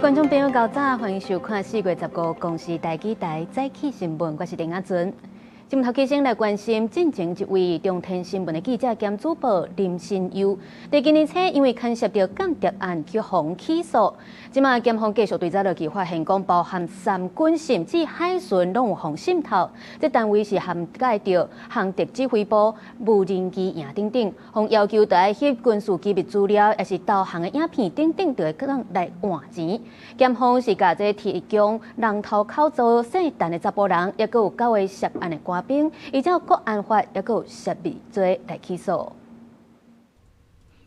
觀眾朋友，𠢕早，歡迎收看4月15公視台語台早起新聞，我是林阿尊。新聞頭起先來關心，進前一位中天新聞的記者兼主播林心悠，佇今年初因為牽涉著間諜案去予起訴，這馬檢方繼續追查落去，發現講包含三軍甚至海巡攏有予滲透，這單位是涵蓋著航敵指揮部、無人機營等等，予要求著愛翕軍事機密資料，抑是導航的影片等等，著會當來換錢。檢方是共這提供人頭口做聖誕的查埔人，抑閣有九个涉案的官兵，依照國安法，抑閣有泄密罪來起訴。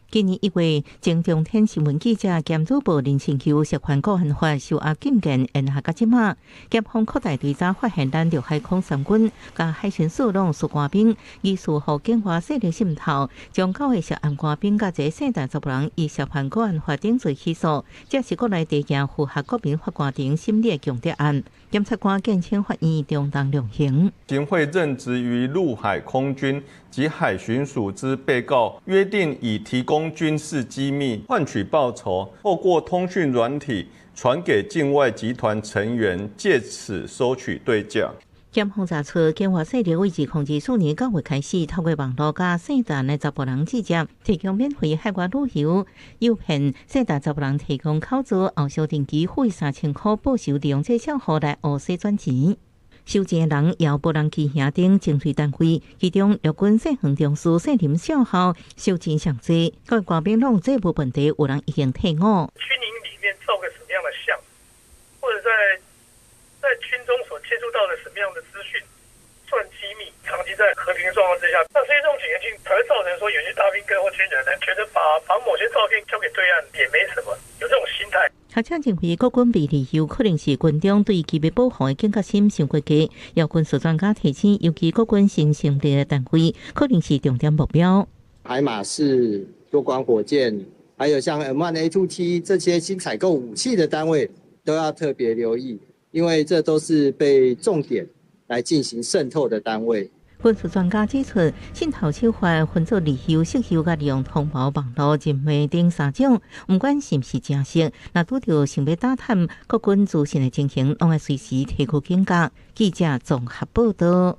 今年1月，前中天新聞記者兼主播林清秀涉犯國安法受押禁見，延續到這馬。檢方擴大追查，發現咱陸海空三軍佮海巡署攏有官兵疑似予境外勢力滲透，將九个涉案官兵佮一个姓陳查埔人以涉犯國安法等罪起訴。這是國內第一件符合國民法官庭審理的共諜案。檢察官建請法院中重量刑。行賄任職於陸海空軍及海巡署之被告，約定以提供軍事機密換取報酬，透過通訊軟體傳給境外集團成員，借此收取對價。檢方查出，境外勢力為2024年9月開始，透過網路佮姓陳的查埔人接觸，提供免費海外旅遊，誘騙姓陳查埔人提供口座，後續定期付3000箍報酬，利用這帳戶來烏洗轉錢。收錢的人有無人機營等精銳單位，其中陸軍姓黃中士姓林少校收錢上濟，各位官兵攏這無問題，有人已經退伍。軍營裡面照個什麼樣的相，或者在軍中所接觸到的什麼樣的資訊算機密？長期在和平狀況之下，那所以這種警覺性才會造成說，有些大兵跟或軍人呢，覺得把某些照片交給對岸也沒什麼，有這種心態。學者認為，國軍被利用可能是軍中對機密保護的警覺心傷過低。有軍事專家提醒，尤其國軍新成立的單位，可能是重點目標。海馬式多管火箭，還有像 M1A2T 這些新採購武器的單位，都要特別留意，因為這都是被重點來進行滲透的單位。軍事專家指出，滲透手法分做利誘、識誘、佮利用通報網路、人脈等三種，毋管是毋是誠實，若拄著想欲打探國軍資訊的情形，攏愛隨時提高警覺。記者綜合報道。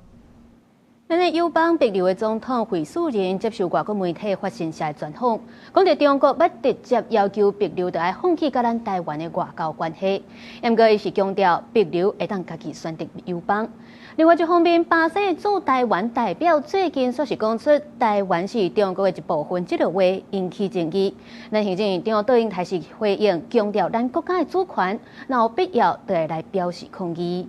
咱的友邦帛琉的總統惠恕仁接受外國媒體法新社的專訪，講著中國捌直接要求帛琉著愛放棄佮咱台灣的外交關係，毋過伊是強調帛琉會當家己選擇友邦。另外一方面，巴西駐台灣代表最近煞是講出台灣是中國的一部分，這個話引起爭議。咱行政院長卓榮泰是回應，強調咱國家的主權，若有必要就會來表示抗議。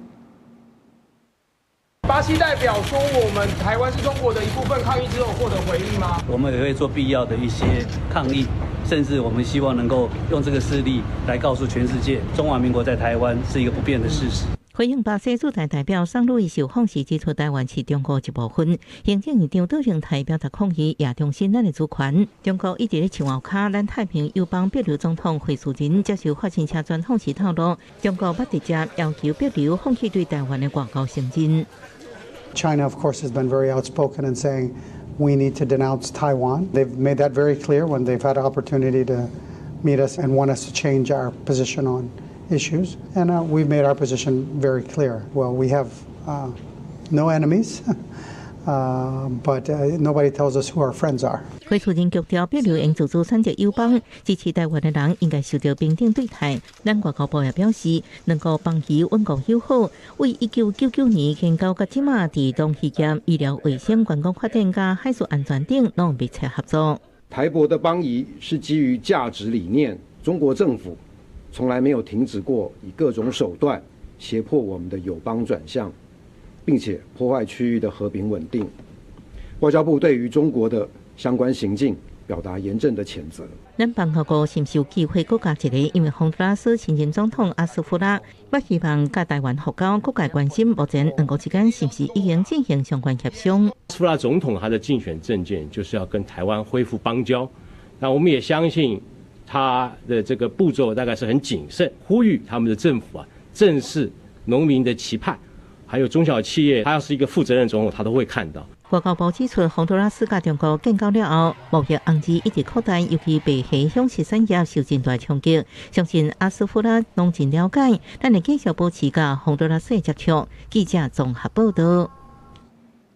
巴西代表說：“我們台灣是中國的一部分。”抗議之後獲得回應嗎？我們也會做必要的一些抗議，甚至我們希望能夠用這個事例來告訴全世界，中華民國在台灣是一個不變的事實。回應巴西駐台代表桑路易受訪時指出，台灣是中國一部分。行政院長卓榮泰表達抗議，也重申咱的主權。中國一直咧樹後跤，咱太平友邦帛琉總統惠恕仁接受法新社專訪時透露，中國捌直接要求帛琉放棄對台灣的外交承認。 China, of course, has been very outspoken in saying we need to denounce Taiwan. They've made that very clear when they've had an opportunity to meet us and want us to change our position on issues. And we've made our position very clear. Well, we have no enemies, but nobody tells us who our friends are. 惠恕仁強調，帛琉應自主選擇友邦，支持台灣的人應該受到平等對待。咱外交部也表示，兩國邦誼穩固友好，為1999年建交到這馬，佇農漁業、醫療衛生、觀光發展、佮海事安全等，攏密切合作。台帛的邦誼是基於價值理念，中國政府從來沒有停止過以各種手段脅迫我們的友邦轉向，並且破壞區域的和平穩定。外交部對於中國的相關行徑表達嚴正的譴責。咱邦交國是毋是有機會閣加一個？因為宏都拉斯新任總統阿斯福拉捌希望佮台灣復交，各界關心目前兩國之間是毋是已經進行相關協商？阿斯福拉總統他的競選政見就是要跟台灣恢復邦交，那我們也相信他的這個步驟大概是很謹慎，呼籲他們的政府啊正視農民的期盼，還有中小企業，他要是一個負責任總統，他都會看到。外交部指出，洪都拉斯佮中國建交了後，貿易紅字一直擴大，尤其白蝦養殖產業受真大衝擊。相信阿斯夫拉攏真了解，咱會繼續保持佮洪都拉斯的接觸。記者綜合報道。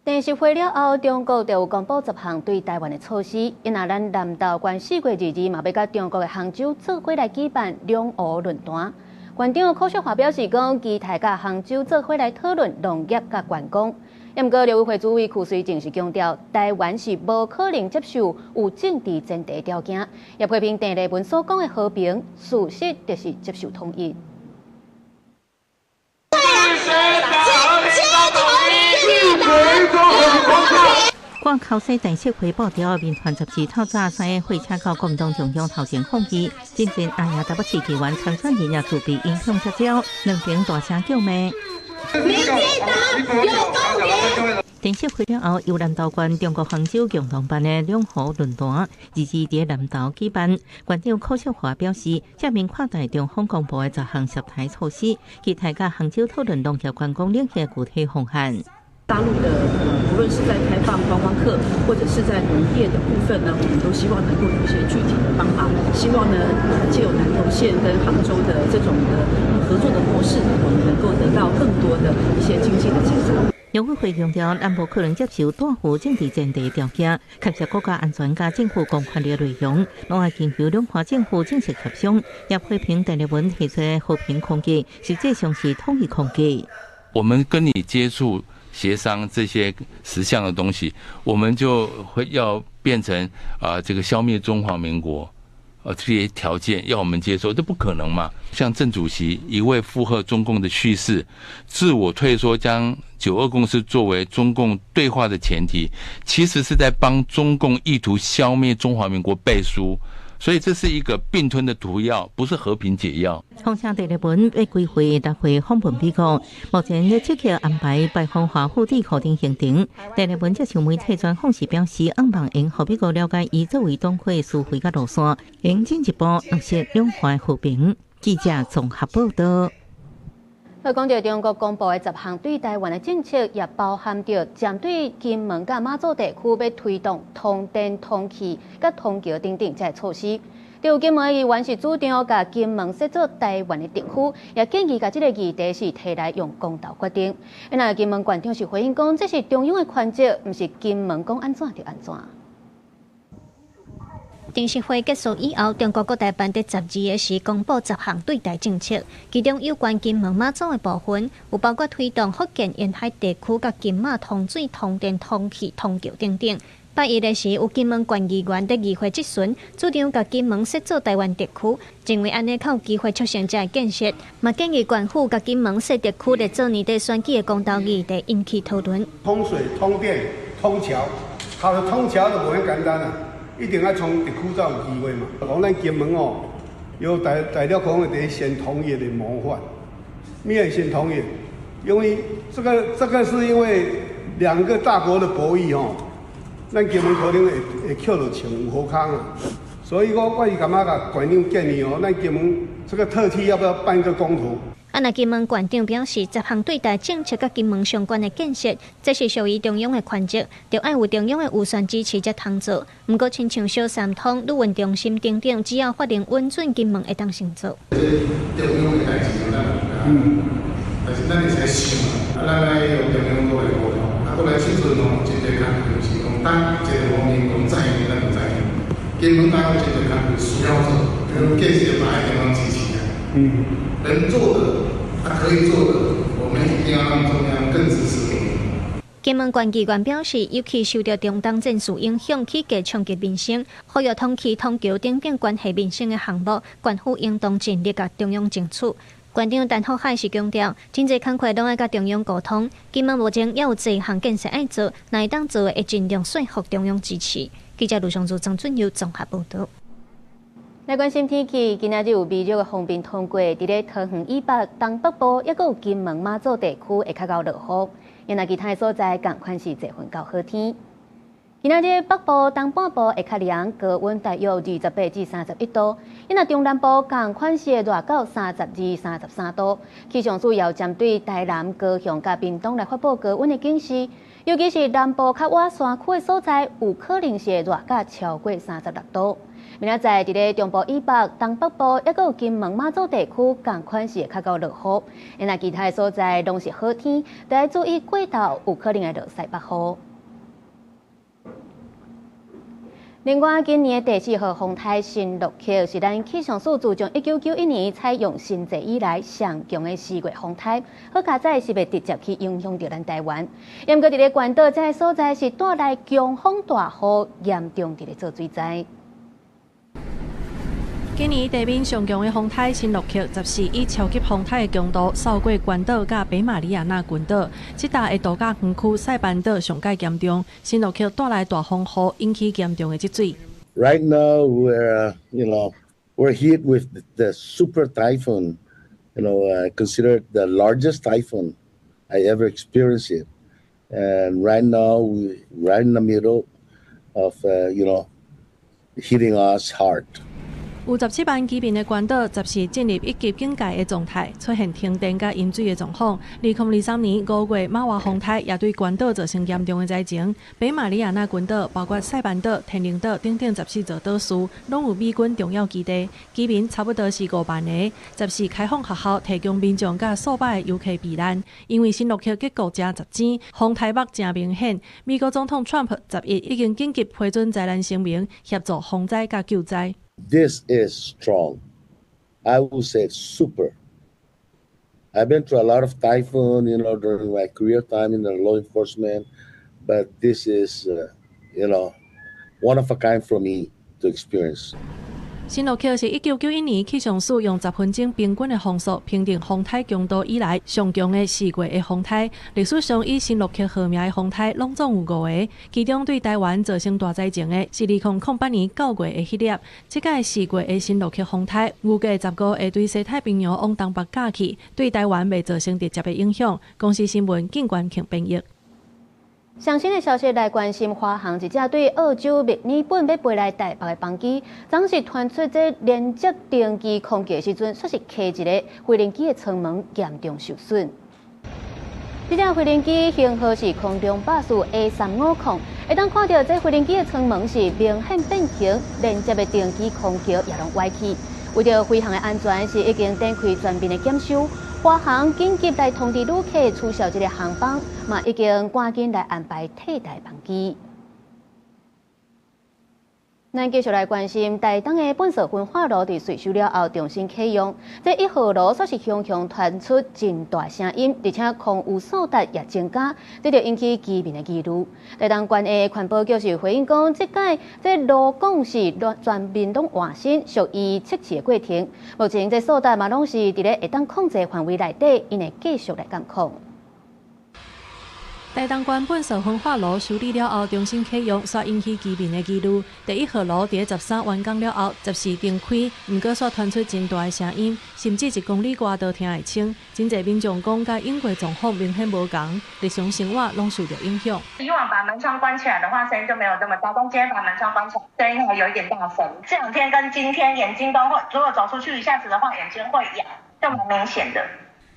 電視會了後，中國就有公布十項對台灣的措施。因為咱南投縣4月22嘛，欲佮中國的杭州做伙來舉辦兩湖論壇。縣長柯秀華表示講，期待佮杭州做伙來討論農業佮觀光。毋過，陸委會主委邱垂正是強調，台灣是無可能接受有政治前提條件，也批評鄭麗文所講的和平，事實就是接受統一。掛口西電視會報道，民團雜誌透早三個火車到國民黨中央頭前抗議，真濟阿爺台北市議員參選人也自備音響接招，兩邊大聲叫罵。民進黨有公平。電視會了後，由南投縣中國杭州共同辦的兩湖論壇，日日佇南投舉辦。縣長柯秀華表示，這面擴大中方公布的十項涉台措施，期待佮杭州討論農業觀光領域具體方案。大陸的無論是在開放觀光客，或者是在農業的部分呢，我們都希望能夠有一些具體的幫忙。希望呢，藉由南投縣跟杭州的這種的合作的模式，我們能夠得到更多的一些經濟的成長。陸委會強調，咱無可能接受大幅政治前提條件，牽涉國家安全佮政府公權力內容，攏愛經由兩岸政府正式協商。也批評鄭麗文提出和平框架，實際上是統一框架。我們跟你接觸協商這些實項的東西，我們就會要變成這個消滅中華民國，這些條件要我們接受，這不可能嘛？像鄭主席一味附和中共的敘事，自我退縮，將九二共識作為中共對話的前提，其實是在幫中共意圖消滅中華民國背書。所以這是一個併吞的毒藥，不是和平解藥。況且鄭麗文欲規劃立會訪問美國，目前咧積極安排拜訪華府智庫等行程。鄭麗文接受媒體專訪時表示，向望會予美國了解伊作為黨魁思維佮路線，應進一步落實兩岸和平。記者綜合報道。講到中國公布的十項對台灣的政策，也包含著針對金門佮馬祖地區欲推動通電、通氣、佮通橋等等這措施。有金門議員是主張共金門設做台灣的特區，也建議共這個議題是提來用公投決定。那金門縣長是回應講，這是中央的權責，毋是金門講按怎就按怎。電視會結束以後，中國國台辦佇12個時公布十項對台政策，其中有關金門馬祖的部分，有包括推動福建沿海地區佮金馬通水、通電、通氣、通橋等等。拜一的時，有金門縣議員佇議會質詢，主張共金門設做台灣特區，認為按呢較有機會促成這个建設，嘛建議縣府共金門設特區來做年底選舉的公投議題引起討論。通水、通電、通橋，好的通橋就無遐簡單啦。一定愛從特區才有機會嘛。講咱金門哦，由大陸可能會先統一的模範，咩先統一？因為這個是因為兩個大國的博弈吼，咱金門可能會扣到穿有好康啊。所以我是感覺共縣長建議哦，咱金門這個特區要不要辦一個公投？啊，那金門縣長表示，十項對台政策佮金門相關的建設，這是屬於中央的權責，著愛有中央的預算支持才通做。毋過，親像小三通、旅運中心等等，只要法令允准，金門會當先做。這中央的代誌，咱毋但是咱會使想嘛，啊，咱愛用中央過來溝通，啊，過來這陣哦，真濟工課是講，當一個方面講知影，咱就知影。金門當有真濟工課需要做，比如建設嘛愛中央支持啊。能做的，他可以做的，我們一定要讓中央更支持我們。金門縣議員表示，尤其受著中東戰事影響，起價衝擊民生，呼籲通氣、通橋等等關係民生的項目，縣府應當盡力共中央爭取。縣長陳福海是強調，真濟工課攏愛佮中央溝通。金門目前猶有濟項建設愛做，若會當做的，會盡量說服中央支持。記者盧尚如、張俊佑綜合報導。來關心天氣，今仔日有微弱的鋒面通過，佇咧桃園以北、東北部，抑閣有金門馬祖地區會較𠢕落雨。另外其他的所在，仝款是濟雲到好天。今仔日北部、東半部會較涼，高溫大約28至31度。若中南部仝款是會熱到32、33度。氣象署有針對台南、高雄佮屏東來發布高溫的警示，尤其是南部較倚山區的所在，有可能是會熱到超過36度。明仔載佇咧中部以北、東北部，抑閣有金門、馬祖地區，仝款是會較𠢕落雨。若其他的所在攏是好天，著愛注意過晝有可能會落西北雨。另外，今年的第四號風颱新洛克是咱氣象署自從1991年採用新制以來上強的四月風颱，好佳哉是袂直接去影響著咱台灣。毋過佇咧關島這个所在是帶來強風大雨，嚴重佇咧做水災。今年地面上強的風颱新洛克，14以超級風颱的強度掃過關島佮北馬里亞納群島，這搭的度假園區塞班島上蓋嚴重。新洛克帶來大風雨，引起嚴重的積水。 Right now we're you know we're hit with the super typhoon, considered the largest typhoon I ever experienced it, and right now we right in the middle of hitting us hard. 有17萬居民的關島，14進入一級警戒的狀態，出現停電佮淹水的狀況。2023年5月，瑪娃風颱也對關島造成嚴重的災情。北馬里亞納群島，包括塞班島、天寧島等等14座島嶼，攏有美軍重要基地，居民差不多是5萬個。14開放學校，提供民眾佮數百个遊客避難。因為新洛克結構誠雜淺，風颱目誠明顯。美國總統川普11已經緊急批准災難聲明，協助防災佮救災。 This is strong. I will say super. I've been through a lot of typhoon, during my career time in the law enforcement, but this is one of a kind for me to experience. 新洛克是1991年氣象署用10分鐘平均的風速評定風颱強度以來上強的四月的風颱。歷史上以新洛克號名的風颱攏總有五个，其中對台灣造成大災情的是2008年9月的彼粒。這屆四月的新洛克風颱預計15會對西太平洋往東北過去，對台灣袂造成直接的影響。公視新聞警官慶編譯。上新的消息來關心，華航一架對澳洲墨爾本欲飛來台北的班機，昨是傳出這連接登機空橋時陣，煞是卡一个飛行機的艙門嚴重受損。這架飛行機型號是空中巴士 A350，會當看著這飛行機的艙門是明顯變形，連接的登機空橋也攏歪去。為著飛航的安全，是已經展開全面的檢修。華航緊急來通知旅客取消這个航班，嘛已經趕緊來安排替代班機。咱繼續來關心台東的糞埽焚化爐佇歲修了後重新啟用，這一號爐煞是雄雄傳出真大聲音，而且空污數值也增加，這就引起居民的疑慮。台東縣的環保局是回應講，這擺這爐管是全面攏換新，屬於測試的過程。目前這數值嘛攏是佇咧會當控制範圍內底，𪜶會繼續來監控。台東縣糞埽焚化爐修理了後，重新啟用，煞引起居民的疑慮。第一號爐佇13完工了後，14重開，毋過煞傳出真大的聲音，甚至1公里外都聽會清。真濟民眾講，佮應過狀況明顯無仝，日常生活攏受著影響。以往把門窗關起來的話，聲音就沒有這麼大。但今天把門窗關起來，聲音還有一點大聲。這兩天跟今天眼睛都會，如果走出去一下子的話，眼睛會癢，就蠻明顯的。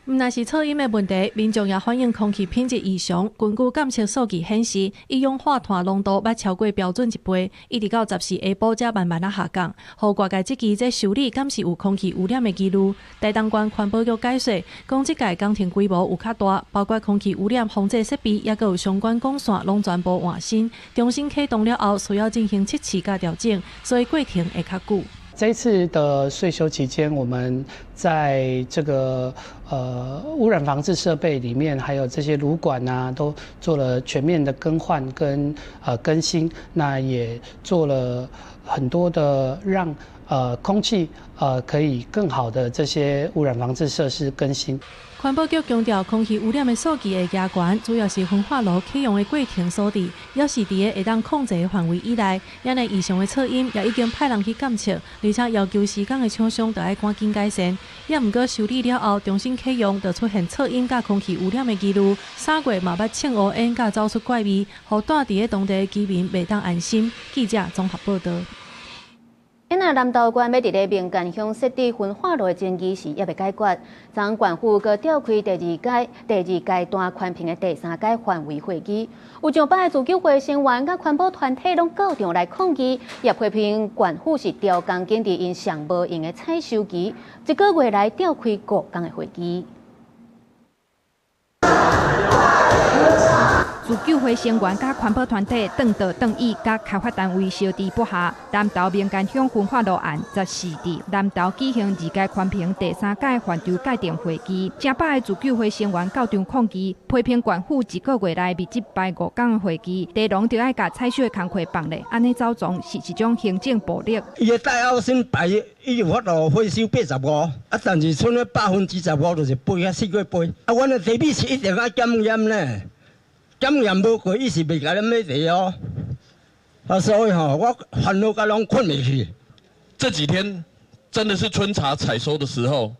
毋但是噪音的問題，民眾也反映空氣品質異常。根據監測數據顯示，一氧化碳濃度捌超過標準一倍，一直到14下晡才慢慢仔下降。予外界質疑這修理敢是有空氣污染的疑慮？台東縣環保局解釋，講這屆工程規模有較大，包括空氣污染防治設備，抑閣有相關管線攏全部換新，重新啟動了後，需要進行測試佮調整，所以過程會較久。這一次的歲修期間，我們在這個污染防治設備裡面，還有這些爐管啊，都做了全面的更換跟更新。那也做了很多的讓空氣可以更好的這些污染防治設施更新。環保局強調，空氣污染的數據會加懸，主要是焚化爐啟用的過程所致，猶是佇咧會當控制的範圍以內。遮爾異常的噪音也已經派人去監測，而且要求施工的廠商著愛趕緊改善。也毋過修理了後，重新品啟用，就出現噪音佮空氣污染的疑慮。3月嘛捌衝烏煙佮走出怪味，予住佇咧當地的居民袂當安心。記者綜合報道。因啊，南投縣欲佇咧名間鄉設置焚化爐的爭議是猶未解決，昨縣府閣召開第二階段寬頻的第三屆範圍會議，有上百个自救會成員佮環保團體攏到場來抗議，也批評縣府是刁工緊佇𪜶上無閒的採收期，一個月來召開5工的會議。自救會成員佮環保團體轉桌轉椅，佮開發單位相持不下。南投名間鄉焚化爐案14佇南投舉行二階寬頻第三屆範疇界定會議，成百个自救會成員到場抗議，批評縣府一個月內密集排5工的會議，地農就愛共採收的工課放咧，按呢走傱是一種行政暴力。伊的戴奧辛排伊有法度回收85，啊，但是剩咧15%就是肥啊四過肥，啊，阮的地米是一定愛檢驗呢。檢驗無過，伊是袂共咱買地哦。啊，所以吼，我煩惱甲攏睏袂去。這幾天真的是春茶採收的時候，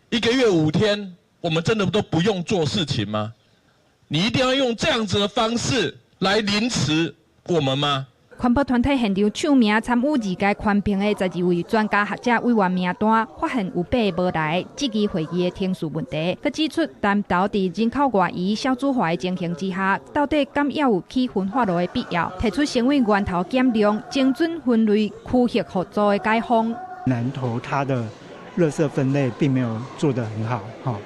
一個月5天，我們真的都不用做事情嗎？你一定要用這樣子的方式來凌遲我們嗎？環保團體現場唱名參與二階寬頻的12位專家學者委員名單，發現有8个無來，質疑會議的程序問題，閣指出南投佇人口外移、少子化的情形之下，到底敢猶有起焚化爐的必要？提出成為源頭減量、精準分類、區域合作的解方。南投它的垃圾分類並沒有做得很好，哈，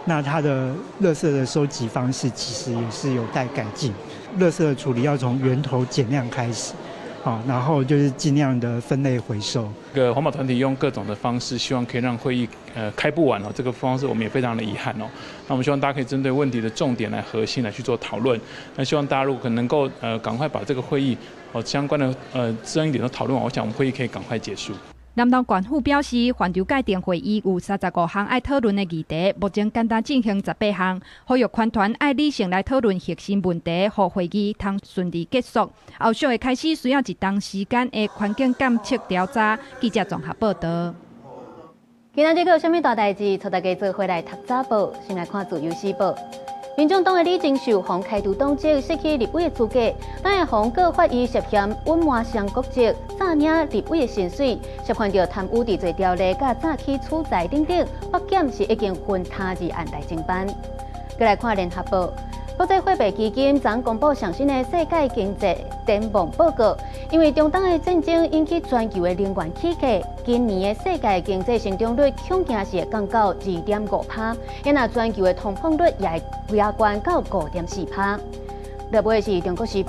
那它的垃圾的收集方式其實也是有待改進。垃圾的處理要從源頭減量開始，好，然後就是盡量的分類回收。個環保團體用各種的方式，希望可以讓會議開不完哦。這個方式我們也非常的遺憾哦。那我們希望大家可以針對問題的重點來核心來去做討論。那希望大家如果能夠趕快把這個會議哦相關的爭議點都討論完，我想我們會議可以趕快結束。南投縣府表示，範疇界定會議有35項愛討論的議題，目前簡單進行18項，呼籲環團愛理性來討論核心問題，予會議通順利結束。後續的開始需要一段時間的環境監測調查。記者綜合報道。今仔日閣有啥物大代誌？帶大家做伙來讀早報，先來看《自由時報》。民眾黨的李正秀予開除黨籍，失去立委的資格。黨會予告發伊涉嫌隱瞞雙國籍、詐領立委的薪水，涉犯著貪污治罪條例、佮詐欺取財等等，法檢是已經分他二案來偵辦。閣來看聯合報，國際貨幣基金昨公布上新的世界經濟展望報告，因為中東的戰爭引起全球的能源起價，今年的世界經濟成長率恐驚是會降到2.5%，因若全球的通膨率也會加懸到5.4%。落尾是《中國時報》，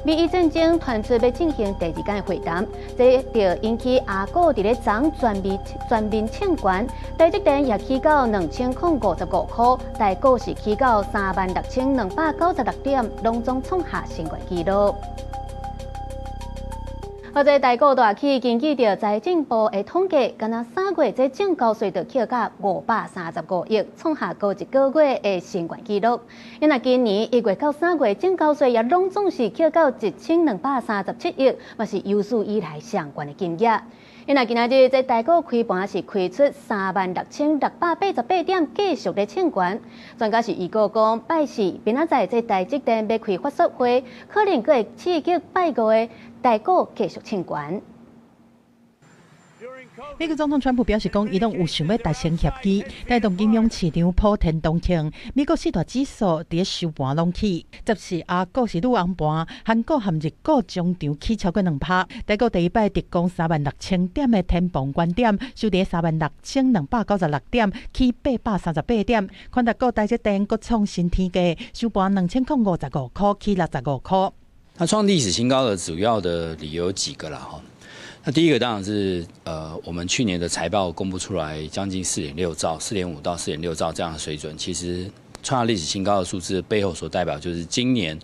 美伊戰爭傳出欲進行第二間會談，這就引起亞股佇咧昨全面衝懸，台積電也起到2055塊，台股是起到36,296點，攏總創下新高紀錄。好，這台股大起，根據著財政部的統計，干焦3月這證交稅就起到535億，創下閣一個月的新高紀錄。因為今年1月到3月證交稅也攏總是起到1237億，嘛是有史以來上懸的金額。因為今仔日這台股開盤是開出36,688點，繼續咧衝懸。專家是預告講，拜四明仔載這台積電欲開法說會，可能閣會刺激拜五的台股繼續衝懸。美國總統川普表示，講伊攏有想欲達成協議，帶動金融市場普天同慶。美國四大指數佇收盤攏起，14亞股是愈紅盤，韓股和日股終場起超過2%。台股第一擺直攻36,000點的天棚高點，收佇36,296點，起838點。寬達股台積電閣創新天價，收盤2055塊，起65塊。那創歷史新高的主要的理由有幾個啦，哈。那第一個當然是，我們去年的財報公布出來，將近4.6兆、4.5到4.6兆這樣的水準，其實創下歷史新高的數字背後所代表就是今年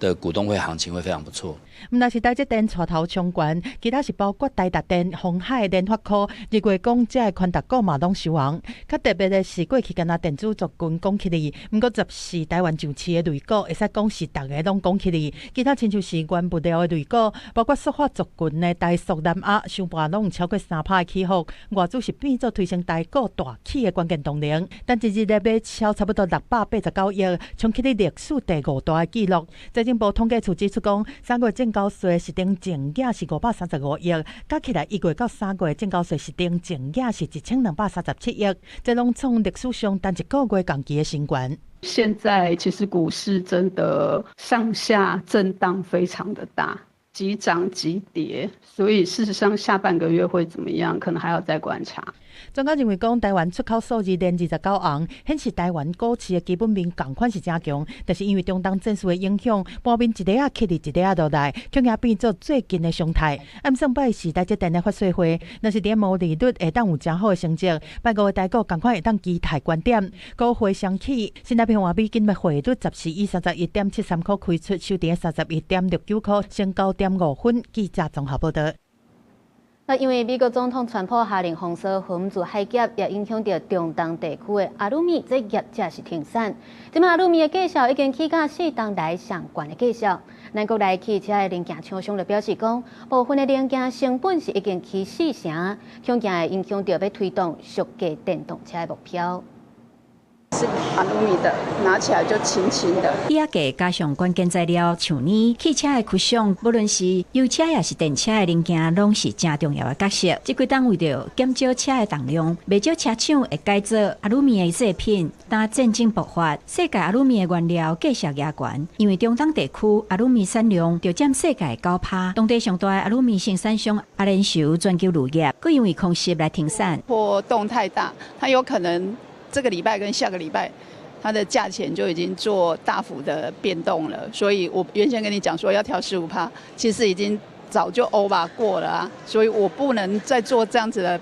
的股东会行情会非常不错。毋但是台積電帶頭衝懸，其他是包括台達電、鴻海、聯發科、日月光這个寬達股嘛攏收紅。較特別的是，過去干焦電子族群講起來，毋過十四台灣上市的類股，會使講是逐个攏講起來。其他親像是原物料的類股，包括塑化族群的台塑、南亞，收盤攏有超過3%的起伏。外資是變做推升台股大起的關鍵動能。單一日咧買超差不多689億，衝起歷史第五大的紀錄。財政部統計處指出講，3月證交稅實定淨額是535億，加起來1月到3月證交稅實定淨額是1237億，這攏創歷史上單一個月同期的新高。現在其實股市真的上下震盪非常的大，急漲急跌，所以事實上下半個月會怎麼樣，可能還要再觀察。專家認為講，台灣出口數字連29紅，顯示台灣股市的基本面仝款是誠強，但是因為中東戰事的影響，盤面一下仔起佇一下仔落來，恐驚變做最近的常態。按算拜四台積電的法說會，若是佇毛利率會當有誠好的成績，拜五的台股仝款會當期待觀點。股匯雙起，新台幣換美金的匯率十四以31.73塊開出，收佇31.69塊，升9.5分。記者綜合報導。那因為美國總統川普下令封鎖荷姆茲海峽，也影響著中東地區的阿魯米這業者是停產。這擺阿魯米的價數已經起到4冬來上懸的價數。咱國內汽車的零件廠商就表示講，部分的零件成本是已經起4成，恐驚會影響著欲推動俗價電動車的目標。是阿魯米的，拿起來就輕輕的。起價加上關鍵材料像鋰，汽車的驅動，無論是油車抑是電車的零件，攏是誠重要的角色。這幾冬為著減少車的重量，袂少車廠會改做阿魯米的製品。當戰爭爆發，世界阿魯米的原料繼續壓懸，因為中東地區阿魯米產量就佔世界9%。當地上大的阿魯米生產商阿聯酋全球鋁業，閣因為空襲來停產。波動太大，它有可能。這個禮拜跟下個禮拜，它的價錢就已經做大幅的變動了。所以我原先跟你講說要調15%，其實已經早就 over 過了啊。所以我不能再做這樣子的，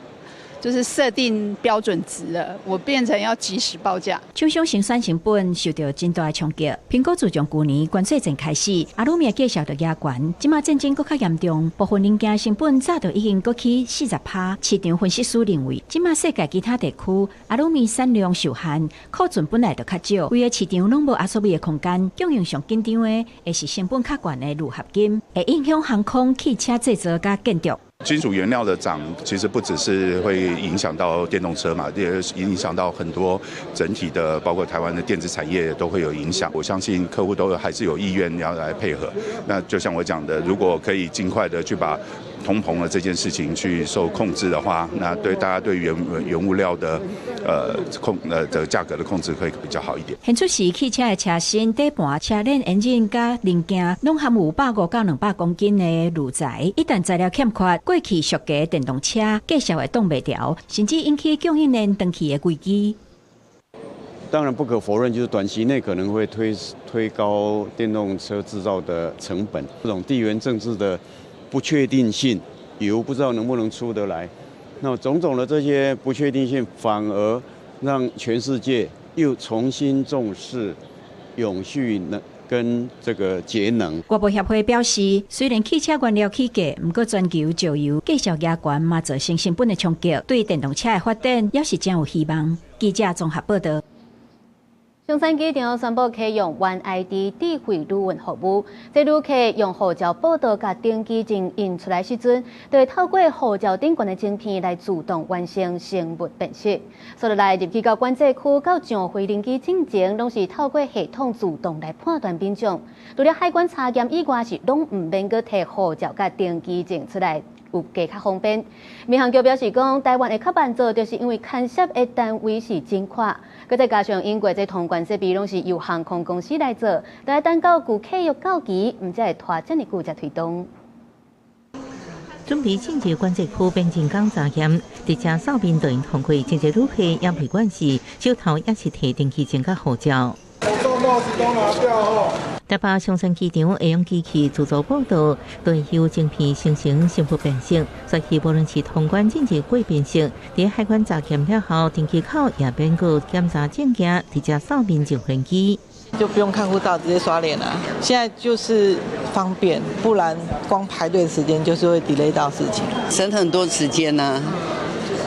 就是設定標準值了，我變成要即時報價。廠商生產成本受到真大的衝擊。蘋果自從舊年關稅戰開始，阿魯米的價數就壓懸，這擺戰爭閣較嚴重，部分零件成本早就已經閣起40%。市場分析師認為，這擺世界其他地區阿魯米產量受限，庫存本來就較少，規个市場攏無壓縮的空間。供應上緊張的，會是成本較懸的鋁合金，會影響航空、汽車製造佮建築。金屬原料的漲，其實不只是會影響到電動車嘛，也影響到很多整體的，包括台灣的電子產業都會有影響。我相信客戶都還是有意願要來配合。那就像我講的，如果可以盡快的去把通膨的這件事情去受控制的話，那對大家對原物料的控的價格的控制會比較好一點。現出時汽車的車身、底盤、車輪、引擎佮零件，攏含有150到200公斤的鋁材。一旦材料欠缺，過去俗價電動車價數會擋袂牢，甚至引起供應鏈斷去的危機。當然不可否認，就是短期內可能會推高電動車製造的成本。這種地緣政治的不確定性，油不知道能不能出得來，那種種的這些不確定性，反而讓全世界又重新重視永續能跟這個節能。外貿協會表示，雖然汽車原料起價，毋過全球石油繼續壓懸嘛，造成成本的衝擊，對電動車的發展也是誠有希望。記者綜合報導。松山機場宣布啟用 One ID 智慧旅運服務，這旅客用護照報到佮登機證印出來時陣，就會透過護照頂懸的晶片來自動完成生物辨識。所以來入去到管制區到上飛行機進前，攏是透過系統自動來判斷品種。除了海關查驗以外，是攏毋免閣提護照佮登機證出來。有加較方便。民航局表示講，台灣會較慢做，就是因為牽涉的單位是真闊，閣再加上英國這通關設備攏是由航空公司來做，但等到舊契約到期，毋才會拖遮爾久才推動。準備進入管制區邊境港查驗，直接掃面就通過，真濟旅客也袂關係，手頭也是提登機證佮護照。帽子都拿掉哦。台北松山機場會用機器自助報到，對由晶片生成身份辨識，所以無論是通關進入過辨識，佇海關查驗了後，登機口也免閣檢查證件，直接掃面就飛機。就不用看護照，直接刷臉啦。現在就是方便，不然光排隊時間就是會 delay 到事情，省很多時間啊，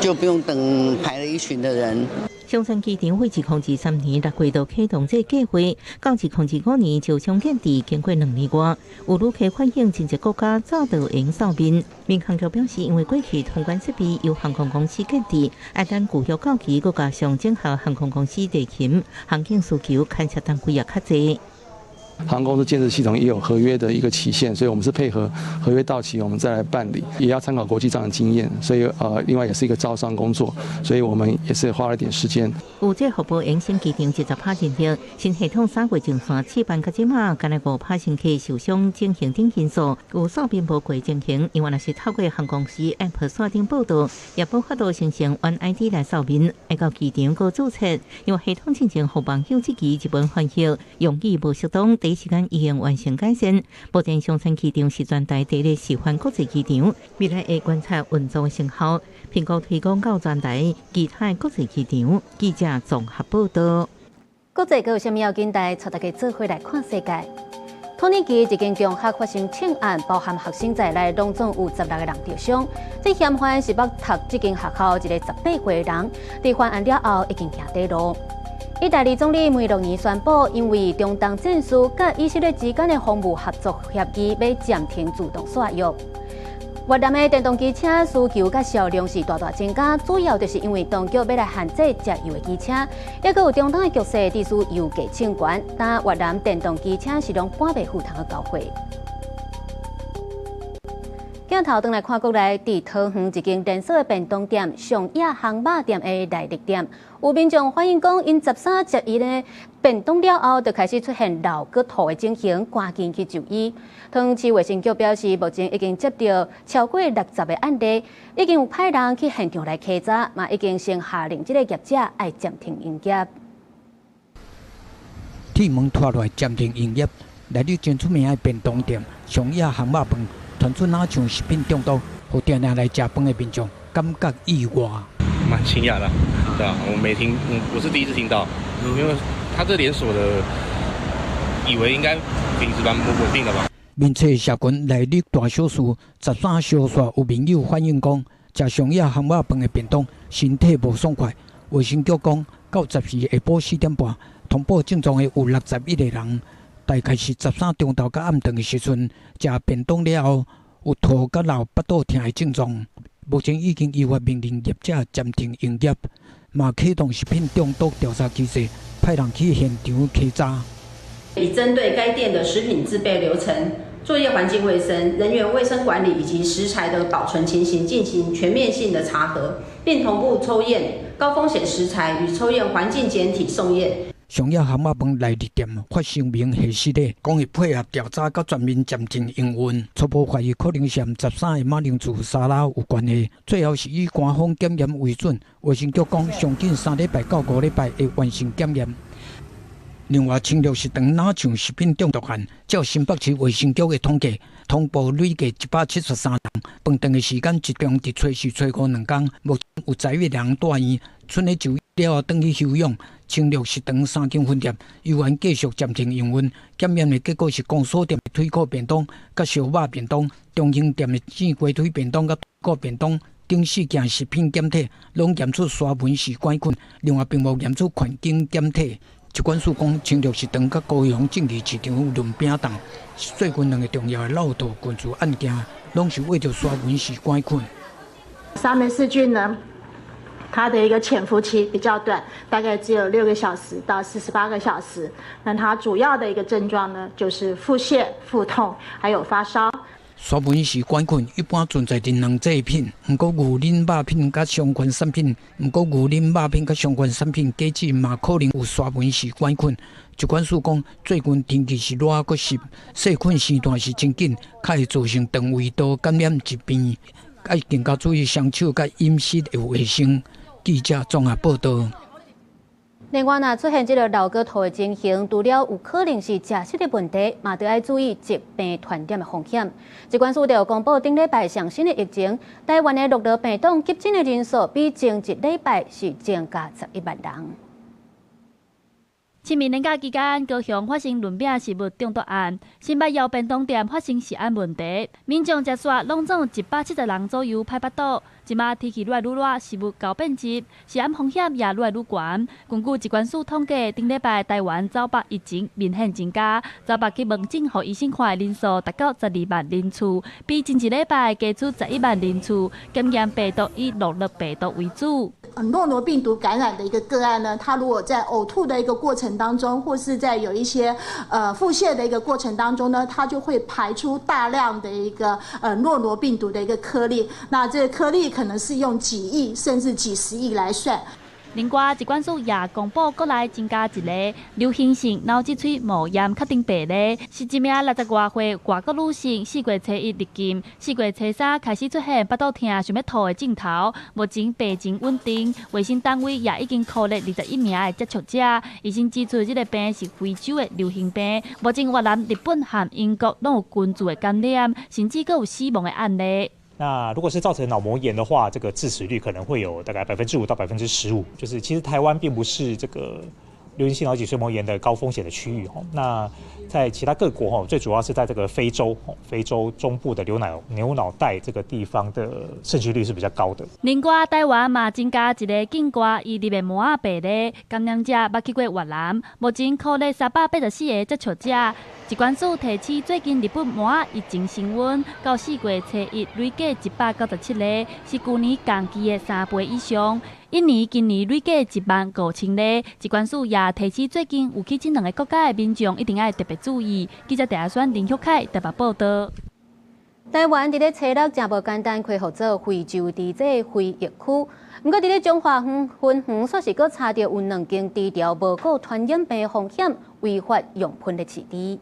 就不用等排了一群的人。松山機場於2023年6月就啟動這個計劃，到2025年就將建置，經過2年外，有旅客反映真濟國家早就用掃面。民航局表示，因為過去通關設備由航空公司建置，愛等預約到期，閣加上整合航空公司地勤、航警需求，牽涉單位也較濟。航空公司建置系統也有合約的一個期限，所以我們是配合合約到期，我們再來辦理，也要參考國際上的經驗，所以另外也是一個招商工作，所以我們也是花了點時間。有這服務延伸機場70%人力，新系統3月上線試辦到這馬，干焦5%乘客受傷情形等因素，有掃面無過情形，因為若是透過航空公司 App 線頂報到，也無法度生成原 ID 來掃面，愛到機場閣註冊，因為系統進前予網友質疑日文翻譯用語無適當。第一時間已經完成改善。目前松山機場是全台第一個示範國際機場，未來會觀察運作成效，評估推廣到全台其他國際機場。記者綜合報道。國際閣有啥物要緊代，帶大家做伙來看世界。土耳其一間中學發生槍案，包含學生在內，攏總有16個人著傷。這嫌犯是捌讀這間學校一个18歲人，佇犯案了後已經行短路。意大利總理梅洛尼宣布，因為中東戰事佮以色列之間的防務合作協議欲暫停自動續約。越南的電動機車需求佮銷量是大大增加，主要就是因為當局欲來限制食油的機車，抑閣有中東的局勢，致使油價升懸，但越南電動機車是攏半袂負擔去交稅。鏡頭轉來看國內，佇桃園一間連鎖的便當店上野烘肉店的內壢店，有民眾反映講，𪜶13、11呢便當了後，就開始出現漏閣吐的情形，趕緊去就醫。桃園市衛生局表示，目前已經接到超過60個案例，已經有派人去現場來稽查，嘛已經先下令這个業者愛暫停營業。鐵門拖落來暫停營業，內壢真出名的便當店上野烘肉飯。傳出若像食品中毒，予定定來食飯的民眾感覺意外。蠻驚訝的，對啊，我沒聽，我是第一次聽到，因為他這連鎖的，以為應該品質蠻穩定的吧。面冊社群內壢大小事13相煞有民友反映講，食上野烘肉飯的便當，身體無爽快。衛生局講，到14下晡4點半，通報症狀的有61個人。大概是13中晝佮暗頓的時陣，食便當了後有吐佮漏腹肚疼的症狀。目前已經依法命令業者暫停營業，嘛啟動食品中毒調查機制，派人去現場稽查。已針對該店的食品製備流程、作業環境衛生、人員衛生管理以及食材的保存情形進行全面性的查核，並同步抽驗高風險食材與抽驗環境檢體送驗。上野烘肉飯內壢店發聲明核實咧，講會配合調查佮全面暫停營運，初步懷疑可能是和13个馬鈴薯沙拉有關係。最後是以官方檢驗為準，衛生局講上緊3禮拜到5禮拜會完成檢驗。另外，青綠食堂若像食品中毒案，照新北市衛生局的統計，通報累計173人。飯頓的時間集中佇初四、初五兩工，目前有11人住院，賰咧就醫了後轉去休養。青綠食堂三間分店猶原繼續暫停營運。檢驗的結果是公所店的腿骨便當、佮燒肉便當，中興店的煎雞腿便當、佮腿骨便當等四件食品檢體，攏驗出沙門氏桿菌，另外並無驗出環境檢體。疾管署講，青綠食堂佮高雄正義市場潤餅檔是最近兩个重要的漏吐菌株案件，攏是為著沙門氏桿菌。沙門氏菌呢，它的一個潛伏期比較短，大概只有6個小時到48個小時。那它主要的一個症狀呢，就是腹瀉、腹痛，還有發燒。沙門氏桿菌一般存在佇卵製品，毋過牛奶肉品佮相關產品，毋過牛奶肉品佮相關產品果子嘛可能有沙門氏桿菌。疾管署講，最近天氣是熱閣濕，細菌生誕是真緊，較會造成腸胃道感染疾病，愛更加注意雙手佮飲食的衛生。記者綜合報道。另外，若出現這个漏閣吐的情形，除了有可能是食食的問題，嘛著愛注意疾病傳染的風險。疾管署就公布頂禮拜上新的疫情，台灣的落病棟急診的人數比前一禮拜是增加11萬人。清明連假期間，高雄發生輪餅食物中毒案，新北瑤便當店發生食安問題，民眾食煞攏總170人左右歹腹肚。這馬天氣愈來愈熱，食物猴變質，食安風險也愈來愈懸。根據疾管署統計，頂禮拜台灣走腹疫情明顯增加，走腹去門診予醫生看的人數達到12萬人次，比前一禮拜加出11萬人次。檢驗病毒以諾羅病毒為主。諾羅病毒感染的一個個案呢，他如果在嘔吐的一個過程當中，或是在有一些腹瀉的一個過程當中呢，他就會排出大量的一個諾羅病毒的一個顆粒，那這個顆粒可能是用幾億甚至幾十億來算。另外，疾管署也公布國內增加一例流行性腦脊髓膜炎確診病例，是一名60外歲外國女性，4月初一入境，4月初三開始出現腹肚疼、想欲吐的症頭，目前病情穩定。衛生單位也已經囥列21名的接觸者。醫生指出，這个病是非洲的流行病，目前越南、日本和英國攏有根治的感染，甚至閣有死亡的案例。那如果是造成腦膜炎的話，這個致死率可能會有大概5%到15%。就是其實台灣並不是這個流行性腦脊髓膜炎的高風險的區域哦。那在其他各國哦，最主要是在這個非洲，非洲中部的牛腦袋這個地方的盛行率是比較高的。另外，台灣嘛增加一个境外移入的麻仔病例，感染者捌去過越南，目前囥列384个接觸者。疾管署提醒，最近日本麻仔疫情升溫，到4月初一累計197例，是舊年同期的3倍以上。印尼今年累計1萬5千例，疾管署也提醒，最近有去這兩个國家的民眾一定愛特別注意。記者鄭阿選、林旭凱台北報導。台灣佇咧初六誠無簡單開放做非洲豬這非疫區，毋過佇咧彰化縣分園，煞是閣查著有兩間豬寮無顧傳染病風險，違法用噴的飼豬。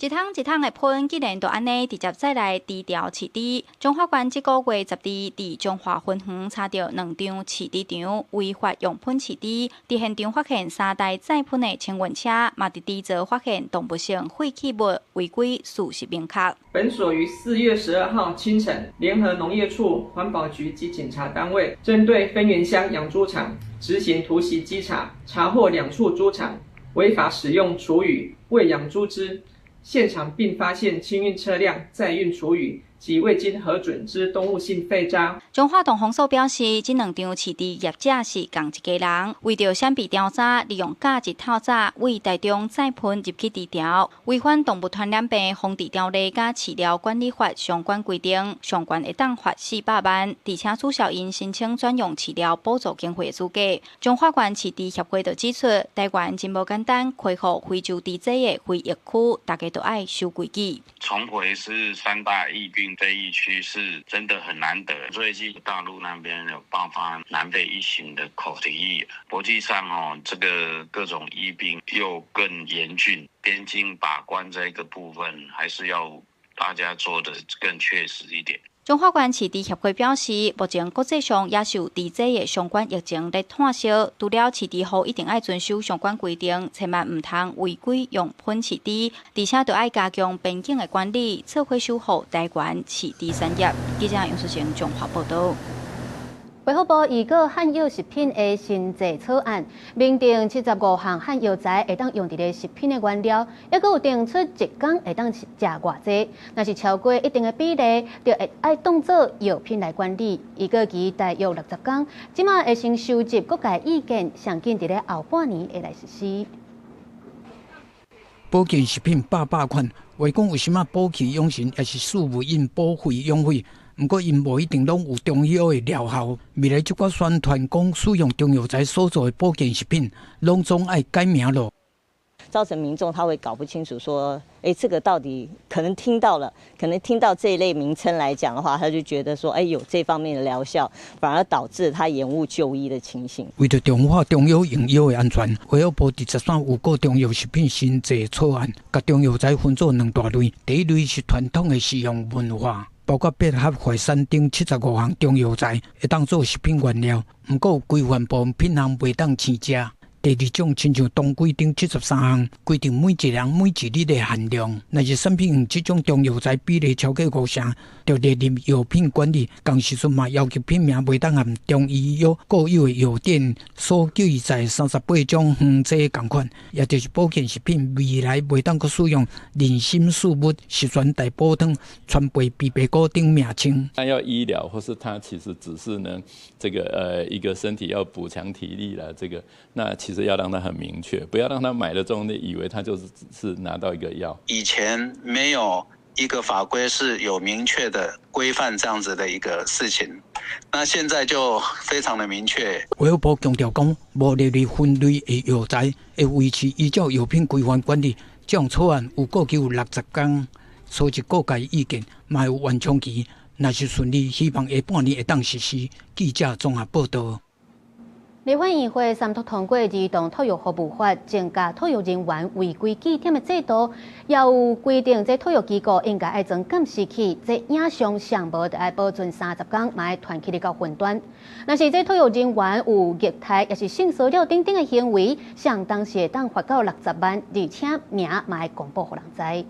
一桶一桶的噴，竟然就按呢直接載來豬寮飼豬。彰化縣這个月12，佇彰化分園查著兩張飼豬場違法用噴飼豬，佇現場發現三台載噴的清運車，嘛佇豬槽發現動物性廢棄物違規事實明確。本所於4月12號清晨，聯合農業處、環保局及警察單位，針對芬園鄉養豬場執行突襲稽查，查獲兩處豬場違法使用廚餘餵養豬隻。現場並發現清運車輛載運廚餘及未經核准之動物性廢渣。彰化動防所表示，這兩場飼豬業者是仝一家人，為著閃避調查，利用假日透早為台中載噴入去豬寮，違反動物傳染病防治條例佮飼料管理法相關規定，上懸會當罰400萬，而且註銷𪜶申請專用飼料補助經費的資格。彰化縣飼豬協會就指出，台灣真無簡單，開放非洲豬這个非疫區，大家都愛守規矩。重回是三大疫病非疫區是真的很難得。最近大陸那邊有爆發南非一型的口蹄疫，國際上哦，這個各種疫病又更嚴峻，邊境把關這個部分還是要大家做得更確實一點。彰化縣飼豬協會表示，目前國際上也是有豬這的相關疫情咧炭燒，除了飼豬戶一定愛遵守相關規定，千萬毋通違規用噴飼豬，而且著愛加強邊境的管理，做伙守護台灣飼豬產業。記者楊淑晴彰化報導。衛福部預告漢藥食品的新制草案，明定75項漢藥材會當用佇咧食品的原料，抑閣有定出一工會當食偌濟，若是超過一定的比例，就會愛當做藥品來管理。預告期大約60工，這馬會先收集各界意見，上緊佇咧後半年會來實施。保健食品百百款，話講為啥物補氣養神，抑是四物飲補肺養血？毋過，𪜶無一定攏有中藥的療效。未來這寡宣傳講使用中藥材所做的保健食品，攏總愛改名囉。造成民眾他會搞不清楚，說，這個到底可能聽到了，可能聽到這一類名稱來講的話，他就覺得說，有這方面的療效，反而導致他延誤就醫的情形。為著強化中藥用藥的安全，衛福部佇13預告中藥食品新制草案，共中藥材分做兩大類。第一類是傳統的食用文化。包括百合、淮山等75項中藥材，會當做食品原料。毋過規範部分品項袂當生食。第二種親像當歸頂73項規定，每一人每一日的限量。若是產品用這種中藥材比例超過五成，就列入藥品管理。仝時陣嘛要求品名袂當含中醫藥固有的藥典所記載38種方劑仝款，也就是保健食品未來袂當閣使用人參四物、十全大補湯、川貝枇杷膏等名稱。他要醫療，或是他其實只是呢，這個一個身體要補強體力啦，這個那其實要讓他很明確，不要讓他買了之後呢，以為他就是是拿到一個藥。以前沒有一個法規是有明確的規範這樣子的一個事情，那現在就非常的明確。衛福部強調講，無列入分類的藥材會維持依照藥品規範管理。這項草案有估計有60工收集各界意見，嘛有緩衝期。若是順利，希望下半年會當實施。記者綜合報道。立法院會三讀通過兒童托育服務法，增加托育人員違規記點的制度，也有規定這托育機構應該愛裝監視器，這影像上無著愛保存30工，嘛愛傳去到雲端。若是這托育人員有虐待，抑是性騷擾等等的行為，相當時會當罰到60萬，而且名嘛愛公布予人知。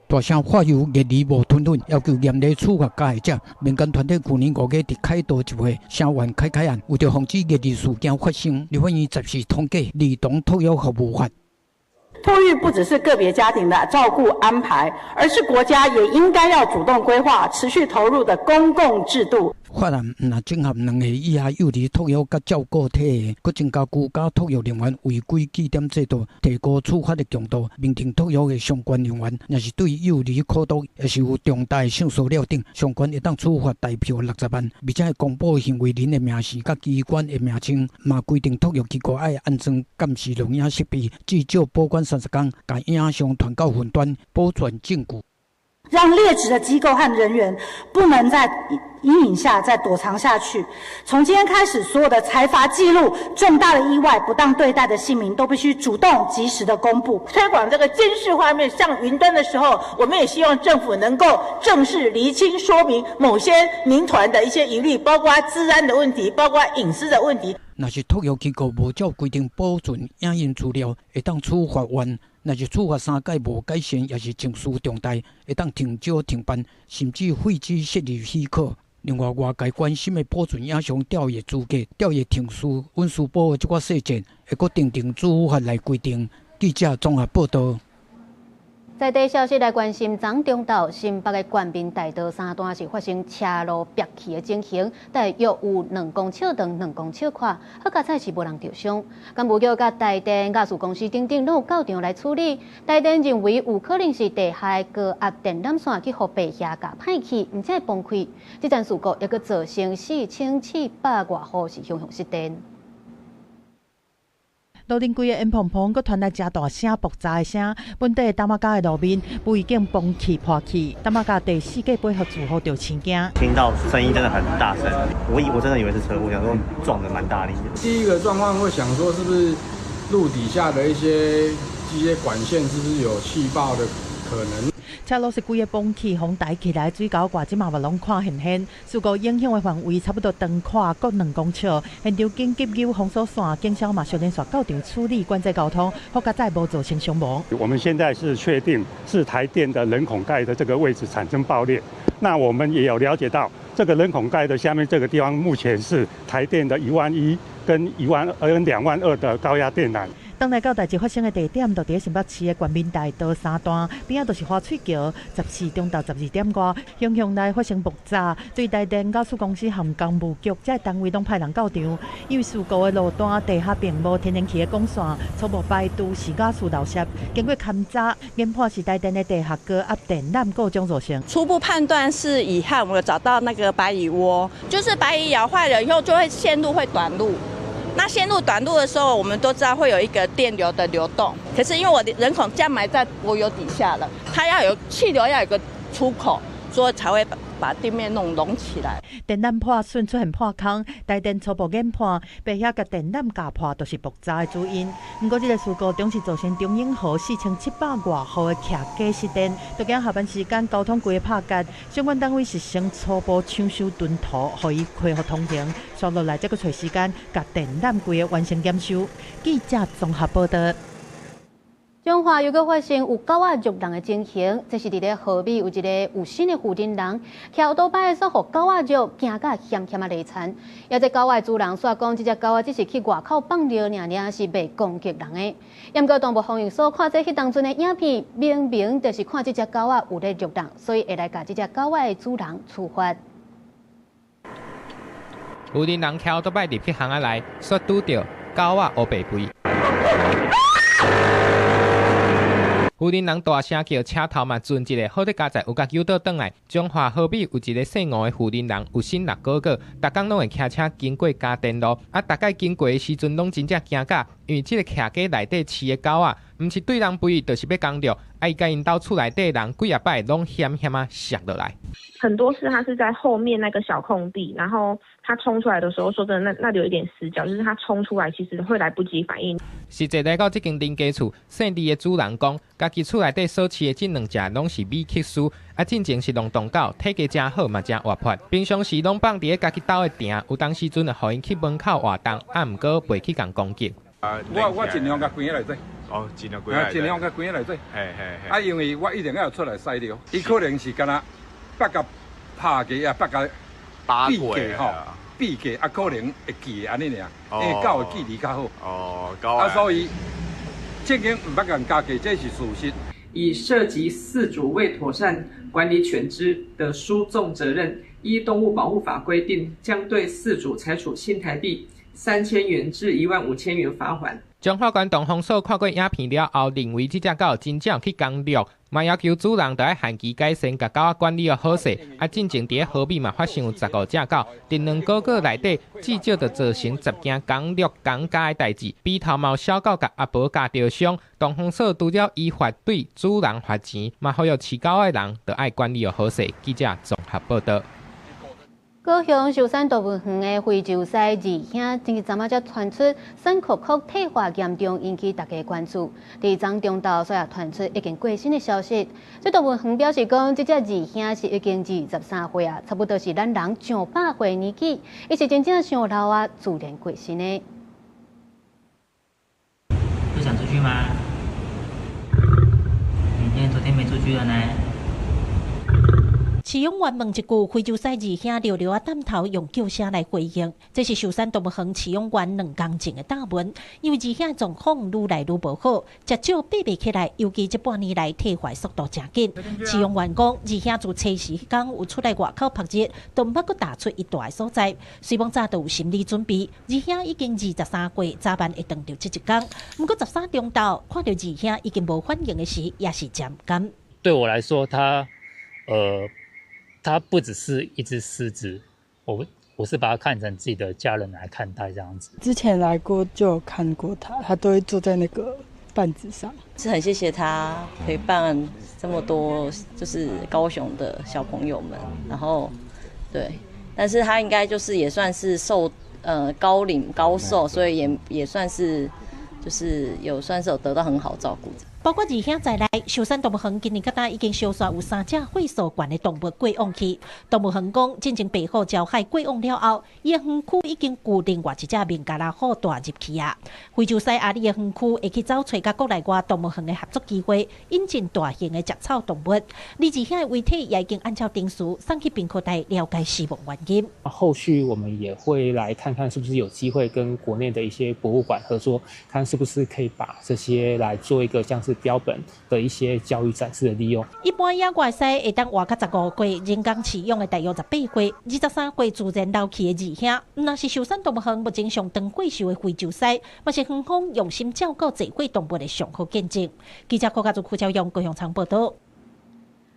大聲發油虐兒無吞吞，要求嚴厲處罰加害者。民間團體去年5月佇凱道集會聲援凱凱案，為著防止虐兒事件發生，立法院十四通過兒童托育服務法。托育不只是個別家庭的照顧安排，而是國家也應該要主動規劃、持續投入的公共制度。法案毋但整合2歲以下幼兒托育佮照顧體系，閣增加居家托育人員違規記點制度，提高處罰的強度，明定托育的相關人員，若是對幼兒苦毒，抑是有重大性騷擾等，相關會當處罰代票60萬，而且會公布行為人的名姓佮機關的名稱，嘛規定托育機構愛安裝監視錄影設備，至少保管30工，共影像傳到雲端，保存證據。讓劣質的機構和人員不能在陰影下再躲藏下去。從今天開始，所有的裁罰記錄、重大的意外、不當對待的姓名，都必須主動及時的公布。推廣這個監視畫面上雲端的時候，我們也希望政府能夠正式釐清說明某些民團的一些疑慮，包括資安的問題，包括隱私的問題。若是托育機構無照規定保存影音資料，會當處罰萬；若是處罰3屆無改善，抑是情緒重大，會當停招停辦，甚至廢止設立許可。另外，外界關心的保存影像調閱資格、調閱程序、隱私保護這寡細節，會閣訂定主法來規定。記者綜合報道。在地消息來關心，昨中晝新北的冠民大道三段是發生車路煏去的情形，大約有2公尺長、2公尺寬，好佳哉是無人著傷。工務局佮台電、瓦斯公司等等攏有到場來處理。台電認為有可能是地下高壓電纜線去予白蟻咬歹去，毋才會崩開。這樁事故抑閣造成4700外戶是向失電。路頂規个煙蓬蓬，閣傳來誠大聲爆炸的聲。本地淡馬甲的路面不已經崩起破去，淡馬甲第四個八號住戶就生驚。聽到聲音真的很大聲，我真的以為是車禍，想說撞得蠻大力的。第一個狀況會想說，是不是路底下的一些管線是不是有氣爆的可能？車路是規个崩起，風台起來，水溝蓋這嘛嘛攏看現現。事故影響的範圍差不多長寬各2公尺。現場緊急有封鎖線，警消嘛小連續到場處理管制交通，好佳哉無造成傷亡。我們現在是確定是台電的人孔蓋的這個位置產生爆裂。那我們也有了解到，這個人孔蓋的下面這個地方目前是台電的11000跟12000跟22000的高壓電纜。當來到代誌發生的地點，就佇新北市的冠民大道三段，邊仔就是花翠橋。14中晝12點外，向向內發生爆炸，對台電、瓦斯公司和工務局這單位攏派人到場。因為事故的路段地下並無天然氣的管線，初步排除是瓦斯漏泄。經過勘查，研判是台電的地下高壓電纜故障造成。初步判斷是遺憾，我們有找到那個白蟻窩，就是白蟻咬壞了以後，就會線路會短路。那線路短路的時候，我們都知道會有一個電流的流動。可是因為我的人孔這樣埋在柏油底下了，它要有氣流，要有個出口，所以才會把地面弄隆起來。電纜破損出現破空，台電初步研判，白蟻共電纜咬破就是爆炸的主因。毋過這个事故總是造成中永和4700外戶的徛家失電，都驚下班時間交通規个拍結。相關單位是先初步搶修囤土，予伊恢復通行，紲落來才閣揣時間，共電纜規个完成檢修。記者綜合報導。彰化又閣發生有狗仔虐人的情形，這是佇咧河美有一个有身的負責人，騎歐多擺煞予狗仔虐，驚甲險險仔離田。也這狗仔主人煞講，這隻狗仔只是去外口放尿爾爾，是袂攻擊人的。毋過動物防疫所看這彼當陣的影片，明明就是看這隻狗仔有咧虐人，所以會來共這隻狗仔的主人處罰。有人騎歐多擺入去巷仔內，煞拄著狗仔烏白吠。婦人人大聲叫，車頭嘛轉一个，好佇佳哉有共救倒轉來。彰化河美有一个姓吳的婦人人，有身6个月，逐工攏會騎車經過嘉電路，啊，逐擺經過的時陣攏真正驚甲，因為這个徛家內底飼的狗仔，毋是對人吠，就是欲攻掠，啊，伊共𪜶兜厝內底人幾仔擺攏險險仔摔落來。很多次，他是在後面那個小空地，然後他衝出來的時候，說真的，那裡有一點死角，就是他衝出來其實會來不及反應。實際來到這間林家厝，姓李的主人講，家己厝內底所飼的這兩隻攏是米克斯，啊，進前是浪蕩狗，體格誠好嘛，誠活潑，平常時攏放佇咧家己兜的埕，有當時陣會予𪜶去門口活動，啊，毋過袂去共攻擊。我盡量共關佇內底。哦，盡量關。盡量共關佇內底。嘿嘿嘿。啊，因為我一定要出來屎尿，伊可能是敢若縛共拍過啊，縛共閉過吼，閉過啊，可能會記得按呢爾，因為狗的記憶較好。哦，狗。啊，所以這間毋捌共加過，這是事實。以涉及飼主未妥善管理犬隻的輸綜責任，依動物保護法規定，將對飼主裁處新台幣3000元至15000元罰鍰。彰化縣動防所看過影片了後，認為這隻狗真正去攻掠，嘛要求主人著愛限期改善，共狗仔管理予好勢。啊，進前佇咧河美嘛發生有15隻狗，佇兩个月內底至少著造成10件攻掠攻咬的代誌。鼻頭嘛有小狗共阿婆咬著傷，動防所除了依法對主人罰錢，嘛呼籲飼狗的人著愛管理予好勢。記者綜合報導。高雄壽山動物園的非洲獅二兄，前日昨仔才傳出身殼殼退化嚴重，引起大家關注。佇昨中晝，煞也傳出已經過身的消息。這動物園表示講，這隻二兄是已經23歲啊，差不多是咱人上百歲年紀，伊是真正傷老啊，自然過身的。不想出去嗎？你今天昨天沒出去了呢？飼養員問一句，非洲獅二兄溜溜仔點頭，用叫聲來回應。這是壽山動物園飼養員兩工前的答問。因為二兄狀況愈來愈無好，食少爬袂起來，尤其這半年來退化速度誠緊。飼養員講，二兄自初時彼工有出來外口曝日，都毋捌閣踏出伊蹛的所在。雖罔早就有心理準備，二兄已經23歲，早晚會等著這一工。毋過13中晝看著二兄已經無反應的時，也是誠毋甘。對我來說，他不只是一隻獅子，我是把它看成自己的家人來看待這樣子。之前來過就有看過他，他都會坐在那個板子上。是很謝謝他陪伴這麼多，就是高雄的小朋友們。然後，對，但是他應該就是也算是壽，高齡高壽，所以也算是就是有算是有得到很好照顧。包括二兄在內，壽山動物園今年到今已經相續有3隻歲數懸的動物過往去。動物園講，進前白虎鳥海過往了後，伊的園區已經有另外一隻孟加拉虎帶入去啊。非洲獅阿里的園區會去走揣佮國內外動物園的合作機會，引進大型的食草動物。李二兄的遺體也已經按照程序送去殯科大了解死亡原因。後續我們也會來看看，是不是有機會跟國內的一些博物館合作，看是不是可以把這些來做一個像是標本的一些教育展示的利用。一般野外獅會當活到15歲，人工飼養的大約18歲，23歲自然老去的二兄，毋但是壽山動物園目前上長歲數的非洲獅，嘛是園方用心照顧濟歲動物的上好見證。記者柯家祖、柯昭勇高雄場報導。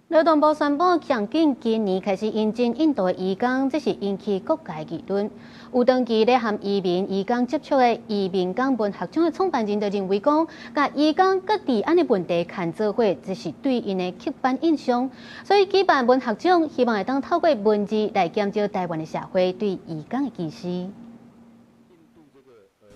勞動部宣布，上緊今年開始引進印度的移工，這是引起各界議論。有長期咧和移民移工接觸的移民工文學獎的創辦人就認為講，共移工佮治安的問題牽做伙，這是對𪜶的刻板印象。所以舉辦文學獎，希望會當透過文字來減少台灣的社會對移工的歧視。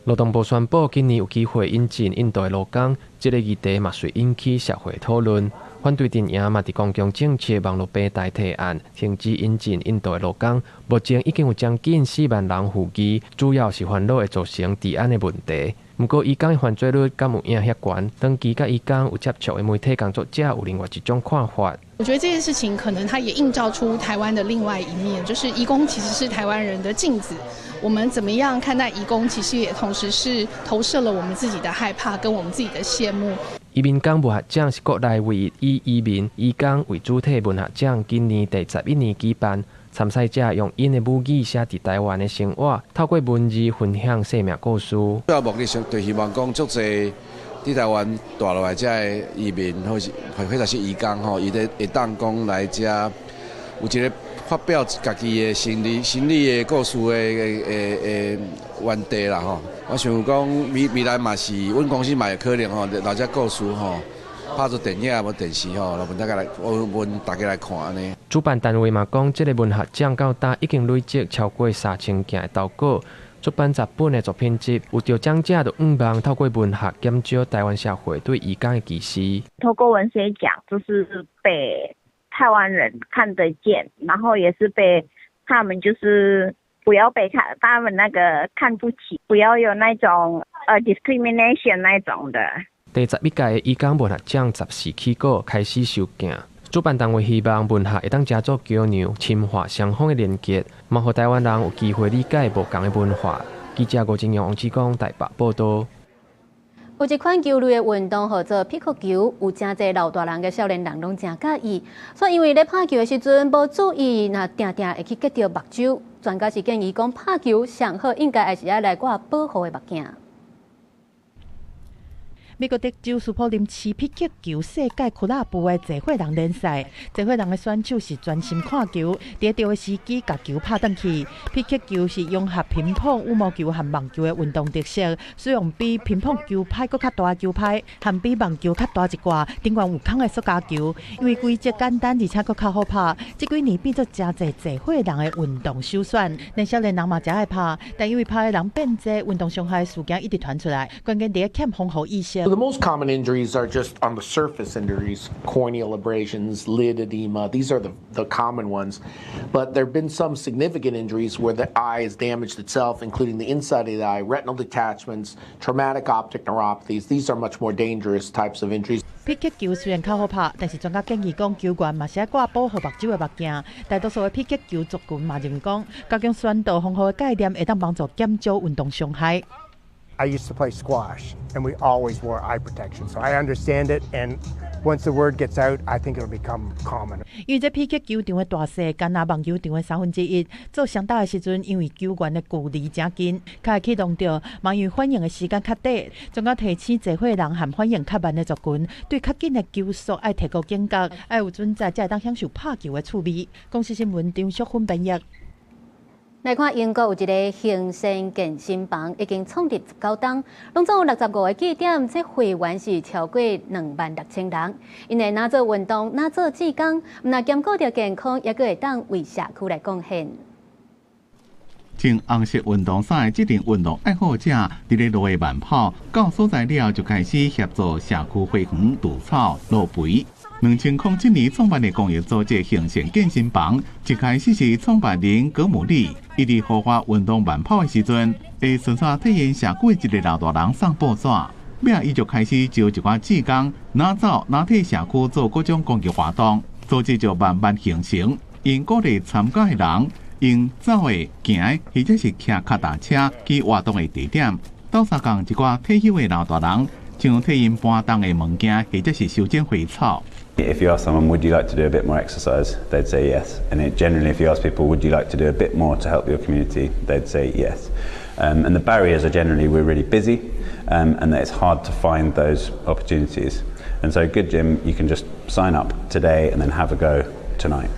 勞動部宣布，今年有機會引進印度的勞工，這個議題嘛隨引起社會討論。反對陣營嘛佇公共政策網路平台提案，停止引進印度的勞工。目前已經有將近4萬人呼議，主要是煩惱會造成治安的問題。毋過，移工的犯罪率敢有影遐懸？長期佮移工有接觸的媒體工作者有另外一種看法。我覺得這件事情可能它也映照出台灣的另外一面，就是移工其實是台灣人的鏡子。我們怎麼樣看待移工，其實也同時是投射了我們自己的害怕跟我們自己的羨慕。移民工文學獎是國內唯一以移民、移工為主體文學獎，今年第11年舉辦。參賽者用𪜶的母語寫佇台灣的生活，透過文字分享生命故事。主要目的是就希望講，足濟佇台灣蹛落來遮的移民，或是或者是移工吼，伊咧會當講來遮有一個發表家己的心理心理的故事的的的園地啦吼。我想講未未來嘛是，阮公司嘛會可能吼，留這故事吼，拍做電影無電視吼，來阮大家來，阮大家來看按呢。主辦單位嘛講，這个文學獎到今已經累積超過3000件的投稿，出版10本的作品集，有得獎者就向望透過文學減少台灣社會對移工的歧視。透過文學獎，就是被台灣人看得見，然後也是被他們就是不要被看他們那個看不起，不要有那種discrimination 那種的。第11屆的移工文學獎14起稿開始收件，主辦單位希望文學會當成做橋梁，深化雙方的連結，嘛予台灣人有機會理解無仝的文化。記者吳金陽、王志剛台北報導。有一款球類的運動號做匹克球，有誠濟老大人佮少年人攏誠佮意。所以因為咧拍球的時陣無注意，若定定會去拮著目睭。專家是建議講，拍球上好應該還是愛來掛保護的目鏡。美國德州斯普林市匹克球世界俱樂部的濟歲人聯賽，濟歲人的選手是專心看球，佇對的時機共球拍轉去。匹克球是融合乒乓、羽毛球和網球的運動特色，使用比乒乓球拍閣較大的球拍，和比網球較大一掛，頂懸有空的塑膠球。因為規則簡單，而且閣較好拍，這幾年變做誠濟濟歲人的運動首選。連少年人嘛誠愛拍，但因為拍的人變濟，運動傷害事件一直傳出來，關鍵佇咧欠防護意識。 The most common injuries are just on the surface injuries, corneal abrasions, lid edema. These are the common ones. But there have been some significant injuries where the eye is damaged itself, including the inside of the eye, retinal detachments, traumatic optic neuropathies. These are much more dangerous types of injuries. 匹克球雖然較好拍，但是專家建議講，球員嘛是愛掛保護目睭的目鏡。大多數的匹克球族群嘛認為講，加強宣導防護的概念，會當幫助減少運動傷害。 I used to play squash, and we always wore eye protection, so I understand it. And once the word gets out, I think it'll become common. 因為這匹克球場的大細，敢若網球場的1/3。做雙打的時陣，因為球員的距離誠近，較會去弄著，嘛因為反應的時間較短。專家提醒濟歲人和反應較慢的族群，對較緊的球速愛提高警覺，愛有準則才會當享受拍球的趣味。公視新聞張淑芬編譯。來看英國有一个行善健身房，已經創立19冬，攏總有65个據點，這會員是超過26,000人。𪜶會若做運動，若做志工，毋但兼顧著健康，猶閣會當為社區來貢獻。穿紅色運動衫的這群運動愛好者，佇咧路的慢跑，到所在了就開始協助社區花園除草、落肥。2007年創辦的公益組織行善健身房，一開始是創辦人葛姆利，伊佇戶外運動慢跑的時陣，會順紲替𪜶社區的一个老大人送報紙，尾仔伊就開始招一寡志工，哪走哪替社區做各種公益活動，組織就慢慢形成。𪜶鼓勵參加的人用走的、行的，或者是騎跤踏車去活動的地點，鬥相共一寡退休的老大人，像替𪜶搬重的物件，或者是修剪花草。 If you ask someone, "Would you like to do a bit more exercise?" they'd say yes. And generally, if you ask people, "Would you like to do a bit more to help your community?" they'd say yes. And the barriers are generally we're really busy and that it's hard to find those opportunities. And so Good Gym, you can just sign up today and then have a go tonight.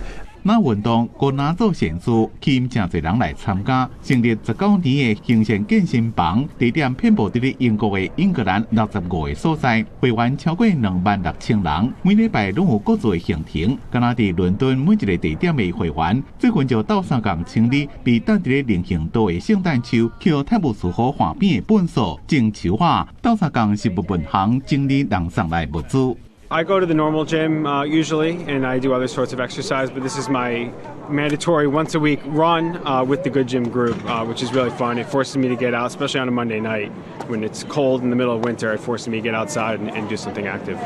若運動，閣若做善事，吸引誠濟人來參加。成立19年的行善健身房，地點遍佈佇咧英國的英格蘭65個所在，會員超過26,000人。每禮拜攏有各自的行程。敢若佇倫敦每一個地點的會員，最近就鬥相共清理被擲佇咧人行道的聖誕樹，予泰晤士河岸邊的糞掃種樹仔，鬥相共食物銀行整理人送來物資。 I go to the normal gym usually, and I do other sorts of exercise, but this is my mandatory once a week run with the Good Gym group, which is really fun. It forces me to get out, especially on a Monday night when it's cold in the middle of winter. It forces me to get outside and do something active.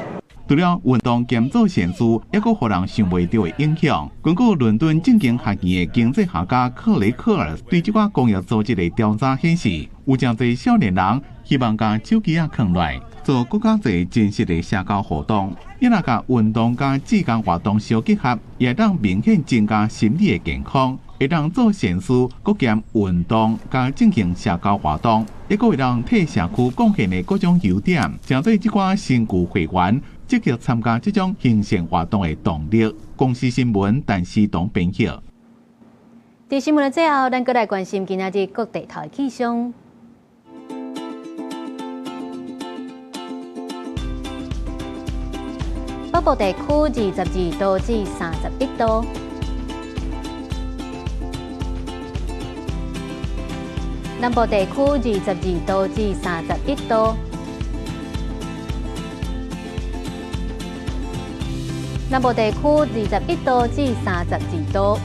除了運動兼做善事，抑閣予人想袂著的影響。根據倫敦政經學院的經濟學家克雷克爾對這寡公益組織的調查顯示，有誠濟少年人希望共手機仔囥落來，做閣較濟真實的社交活動。伊若共運動佮志工活動相結合，會當明顯增加心理的健康，會當做善事，閣兼運動佮進行社交活動，抑閣會當替社區貢獻的各種優點，成做這寡新舊會員積極參加這種行善活動的動力。公視新聞，陳思彤編譯。佇新聞的最後，咱閣來關心今仔日各地頭的氣象。北部地區22度至31度，南部地區22度至31度，南部地區21度至32度，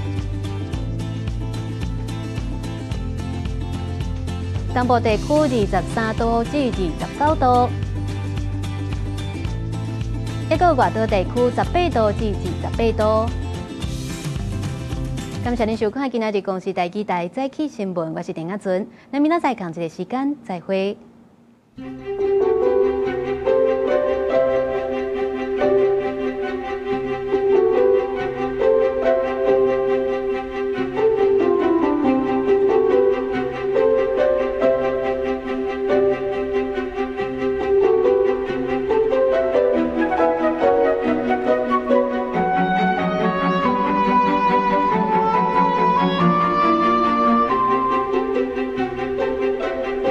東部地區23度至29度。一個外島地區18度至28度。感謝您收看今仔日公視台語台早起新聞，我是陳亞純。咱明仔載仝一个時間再會。